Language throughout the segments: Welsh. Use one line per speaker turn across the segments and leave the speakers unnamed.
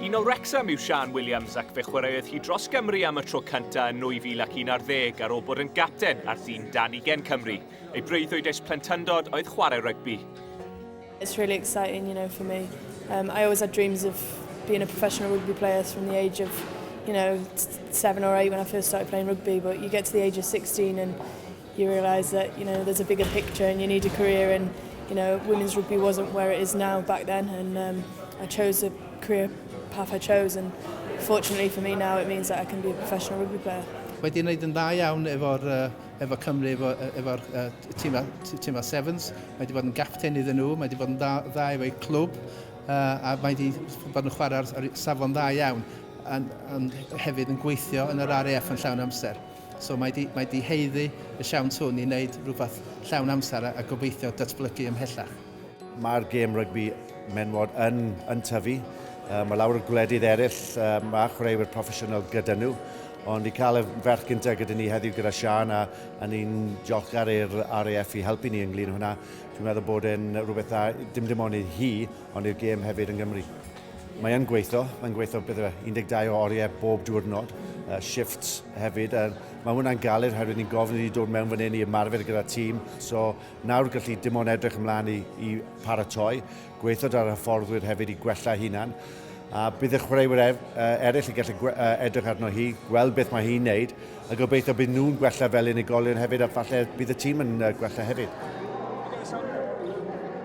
Un o Wrecsam yw Siân Williams ac fe chwaraeodd hi dros Gymru am y tro cyntaf yn 2011 ar ôl bod yn gapten ar dîm dan ugain Cymru. Ei breuddwyd ers plentyndod oedd chwarae rygbi.
It's really exciting, for me. I always had dreams of being a professional rugby player from the age of 7 or 8 when I first started playing rugby. But you get to the age of 16 and you realise that there's a bigger picture and you need a career, and women's rugby wasn't where it is now back then. And I chose the career path I chose, and fortunately for me now it means that I can be a professional rugby player.
Wedi wneud yn dda iawn efo'r efo Cymru, efo tîm Sevens. Mae wedi bod yn gapten iddyn nhw, mae wedi bod yn dda efo'i clwb, a mae wedi bod yn chwarae ar safon dda iawn, and hefyd yn gweithio yn yr RAF yn llawn amser. So mae di haeddu y siawns hwn i wneud rhywbeth llawn amser a gobeithio datblygu ymhellach.
Mae'r gêm rygbi menwod yn tyfu. Mae lawer o gwledydd eraill, mae chwaraewyr proffesiynol gyda nhw, ond i cael y ferch gyntaf gyda ni heddiw gyda Siân a ni'n diolchgar i'r RAF i helpu ni ynglyn â hwnna. Dwi'n meddwl bod e'n rhywbeth dda, dim ond i hi, ond i'r gêm hefyd yng Nghymru. Mae yn gweithio, mae'n gweithio beth yw e, 12 o oriau bob diwrnod, shifts hefyd. Mae hwnna'n galed oherwydd ni'n gofyn i ni dod mewn fan hyn i ymarfer gyda tîm. So nawr gallu dim ond edrych ymlaen i paratoi, gweithio da'r hyfforddwyr hefyd i gwella hunan. A bydd y chwaraewyr eraill yn gallu edrych arno hi, gweld beth mae hi'n neud, a gobeithio bydd nhw'n gwella fel unigolion hefyd, a falle bydd y tîm yn gwella hefyd.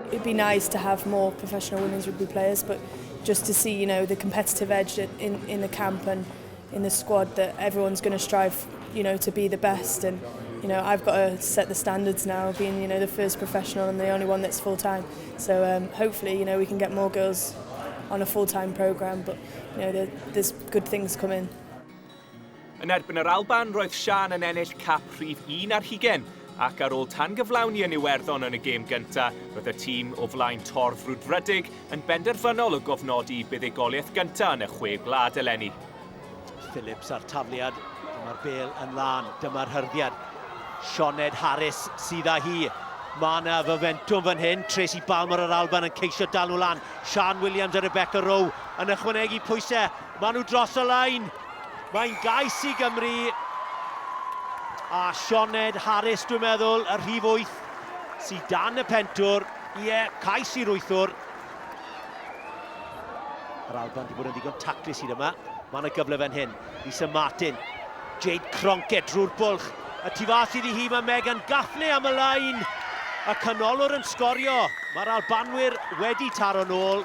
It'd be nice to have more professional women's rugby players, but just to see the competitive edge in the camp and in the squad, that everyone's going to strive to be the best. And I've got to set the standards now, being the first professional and the only one that's full-time. So hopefully we can get more girls on a full-time programme, but there's good things coming.
Yn erbyn yr Alban, roedd Siân yn ennill cap rhif 21, ac ar ôl tan gyflawni yn Iwerddon yn y gêm gyntaf, roedd y tîm o flaen torf frwdfrydig yn benderfynol o gofnodi buddugoliaeth gyntaf yn y Chwe Gwlad eleni.
Phillips a'r tafliad, dyma'r bêl yn lân, dyma'r hyrddiad. Sioned Harris sydd â hi. Mae yna fomentwm fan hyn, Tracy Balmer o'r Alban yn ceisio dal nhw lan. Sian Williams a Rebecca Rowe yn ychwanegu pwysau. Maen nhw dros y lein. Mae'n gais i Gymru. A Sioned Harris, dwi'n meddwl, y rhif 8 sydd dan y pentwr. Ie, cais i'r wythwr. Yr Alban wedi bod yn ddigon taclus hyd yma. Mae yna gyfle fan hyn. Lisa Martin. Jade Cronkett drwy'r bwlch. Y tu fas iddi hi mae Megan Gaffney am y lein. Y canolwr yn sgorio. Mae'r Albanwyr wedi taro nôl.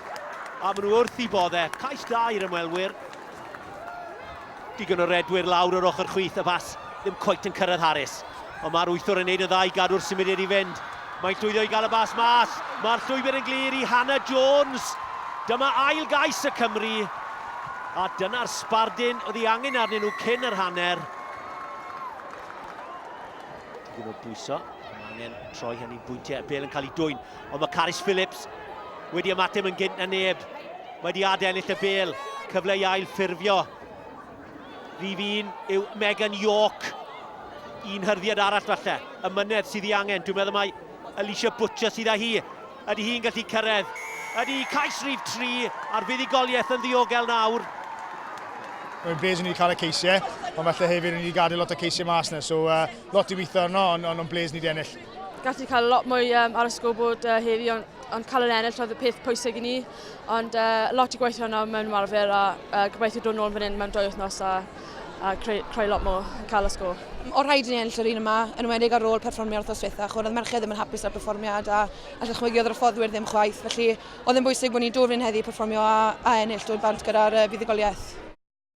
A maen nhw wrth eu boddau. Cais da i'r ymwelwyr. Digon o redwyr lawr yr ochr chwith. Y bas ddim cweit yn cyrraedd Harris. Ond mae'r wythwr yn neud yn dda i gadw'r symudiad i fynd. Mae'n llwyddo i gael y bas mas. Mae'r llwybr yn glir i Hannah Jones. Dyma ail gais y Cymry. A dyna'r sbardun oedd ei angen arnyn nhw cyn yr hanner. Digon o bwyso. Mae angen troi hynny'n bwyntiau. Y bêl yn cael ei dwyn. Ond mae Carys Phillips wedi ymateb yn gynt na neb. Mae wedi adennill y bêl. Cyfle i ail ffurfio. Rhif 1 yw Megan York. Un hyrddiad arall falle. Y mynedd sydd ei angen. Dwi'n meddwl mai Alicia Butcher sydd â hi. Ydy hi'n gallu cyrraedd? Ydy, cais rhif 3 a'r fuddugoliaeth yn ddiogel nawr.
Mae'n bles i ni cael y ceisiau, ond falle hefyd ni wedi gadael lot o ceisiau mas yna, so lot i weithio arno, ond bles ni wedi ennill.
Gallu cael lot mwy ar y scoreboard heddi, ond cael yr ennill oedd y peth pwysig i ni. Ond lot i gweithio arno mewn ymarfer a gobeithio dod nôl fan hyn mewn 2 wythnos a creu lot mwy yn cael y sgôr.
O rhaid i ni ennill yr un yma, yn enwedig ar ôl perfformiad wythnos diwetha, chwr oedd merched ddim yn hapus â'r perfformiad a dychmygu oedd yr hyfforddwyr ddim chwaith, felly oedd yn bwysig bod ni'n dod fan heddi perfformio a ennill, dod bant gyda'r fuddugoliaeth.